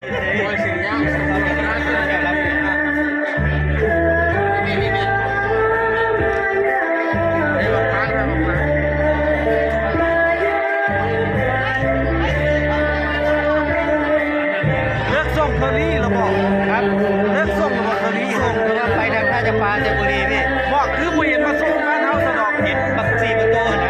ເລີກສົ່ງເຄີຣີແລ້ວບໍ? ຄັບ ເລີກສົ່ງແລ້ວບໍເຄີຣີ? ສົ່ງແລ້ວ ໄປທາງທ່າຈຳປາ ໄຊບູລີພີ່. ບໍ ຄືບໍ່ເຫັນມາສົ່ງບ້ານເຮົາຊະດອກ. ເຫັນບັກສີ່ປະຕູຫັ້ນ